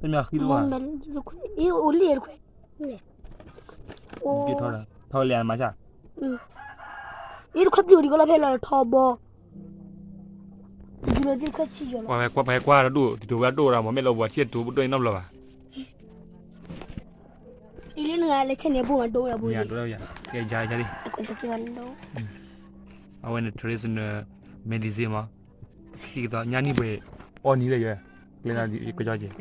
တမ့ၢ်ဃံတအိၣ်ဘၣ်, အိၣ်လံတခွဲ, ထီၣ်လဲၣ်မၤစၢ်, အ့တခွဲပျံၤအိၣ်ဒံးကီးလီၤဖဲလီၤ ထီဘီ, ယူၤလီၤသ့ၣ်တခွဲဆံးယီၤလီၤ, ပှၤဟဲကွၢ်တဒိၣ် တတိၤဝဲဒိၣ်ဒီး မ့ၢ်လၢပှၤဆံးတတိၤပဒိၣ်န့ၣ်နီတဘျီဘၣ်, အ့လၢနဂၤလၢဆဲးန့ၣ်အဘိမးဒိၣ်ဝဲဒၣ်ဘိ, ကဲယါယါလံ, အဝဲန့ၣ် traditional medicine မး, ခံကသီညါနံၣ်ပှဲၤ အီၣ်နံၤလၢယွဲ, ကျဲဒီးကွဲကၠီက့ၤ,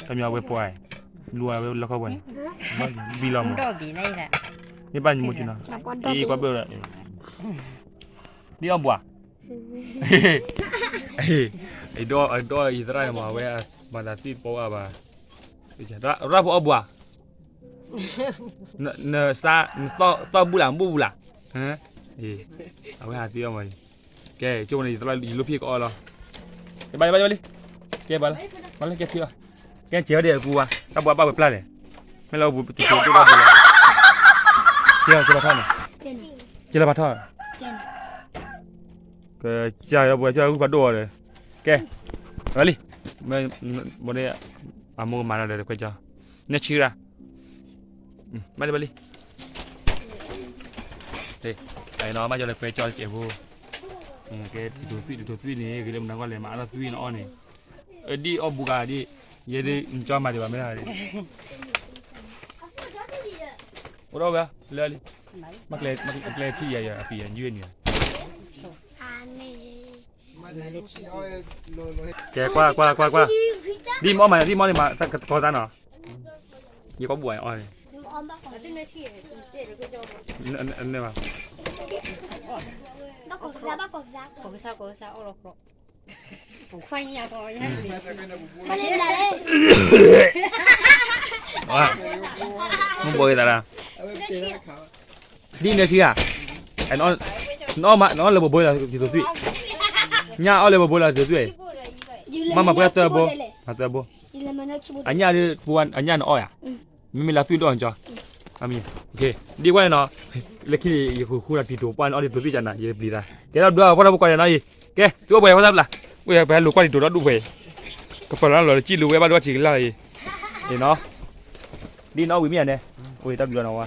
တမ့ၢ်အဝဲပှၤ, လူၤအဝဲလီခီပှဲၤန့ၣ်, ဘံလီၤမး, မ့ၢ်ဘၣ်ညီမူက့ၤနီၤ, အ့ကွၢ်ဘၣ်ဝဲ, ဒ်အီၣ်ဘှး, ဒီးယသရၣ်မး အဝဲမၤသးသံတပီဝဲဘၣ်, ရၣ်ဖိအီၣ်ဘှး, နသီၣ်ဘူၣ်လၢ ဘူၣ်ဘူၣ်လၢ, အဝဲဟးသံအီၣ်မး, ကဲ ကၠိန့ၣ် ယသရၣ်ယလိၣ်ဖံးကအီၣ်လီၤ, ကဲဘၣ်လံဘၣ်လံ, ကဲဘၣ်လံ, ဘၣ်လံကဲဖံးအီၣ်, ကဲစဲးဝဲဒၣ်ကူဝါ တၢ်ဘှါဘၣ်ဝဲပျၢ်လဲၣ်, မ့ၢ်လၢပူၤတကဲးဒိၣ်ဘၣ်ဘိလီၤ, ကဲလီၤဖးထီၣ်န့ၣ်, ကဲလီၤဖးထီၣ်, ကစၢ်ယွၤပှဲၤကၠီဂုၢ်ဖးဒိၣ်အီၤဒီး, ကဲ, ဝဲလံ, ဘၣ်န့ၣ်, အမိၢ်ကမၤနီၤဒီးတခွဲကၠီ, နဲဆံရၣ်, ဘၣ်လံဘၣ်လံ, မ့ၢ်ကၠီလၢခွဲကၠီတကဲးဖိ, ကဲတတိၤသွံၣ်တတိၤသွံၣ်န့ၣ် ဂ့ၤလၢမနုၤဂီၢ်လဲၣ် မၤအါထီၣ်သွံၣ်န့ၣ်အီၣ်န့ၣ်, ဒ်အီၣ်ဘူးကၤဒ်, ယဲဒ်နကၠီမၤဒံးဘၣ်မ့ၢ်ဒ်, အိၣ်ဒီးဝဲ, လၢလံ, မ့ၢ်ကျဲထံၣ်ယၤယၤအပံၤယၤယုၢ်န့ၣ်, ကဲကွၢ်ကွၢ်ကွၢ်ကွၢ်, ဒ်မ့ၢ်အီၣ်မး ဒ်မ့ၢ်အီၣ်န့ၣ်မး တကိးသးနီၤ, ယကီၢ်ဘူးအီၣ်န့ၣ်, န့ၣ်ဘၣ်, မ့ၢ်ဘိးက့ၤသးဒၣ်, ဒ်နဲဆံဂၤ, နအီၣ်လၢဘိဘိလီၤ တတိၤသွံၣ်, ညၣ်အီၣ်လၢဘိဘိလီၤ တတိၤသွံၣ်, မ့ၢ်မၤပှဲၤသၢဘိ, မၤသၢဘိ, အညၣ်ဒ်ပှၤအညၣ်နအီၣ်ယၤ, မ့မ့ၢ်လၢသွံၣ်ဒိၣ်အကၠီ, ဒ်ကွၢ်န့ၣ်နီၤ, လၢခံန့ၣ် ယဃုဃုဒီးတံၤတိၤပှၢ်န့ၣ် အီၣ်ဒ်တိၤသွံၣ်ကနၤ ယပျံၤသး, ကဲဒီးဘျီပှၢ်ဒီးပကွၢ်ဒီးနီၤအံၤ, ကဲ သုအိၣ်ပှဲၤဝဲသၣ်ပျၢ်, ပဟဲလိာ်ကွၢ်တံၤတိၤဒီဒူၣ်ပှဲၤအံၤ, ကပၢၤလီၤလီၤလၢကံၣ်လူၤဝဲဘၣ်ဒိၣ်ထံကလၢ်အံၤ, အံၤနီၤ, ဒ်နီၤဝံၤမ့ၢ်ယၤန့ၣ်, အိၣ်တၢ်ဘျုးနီၤဝဲ,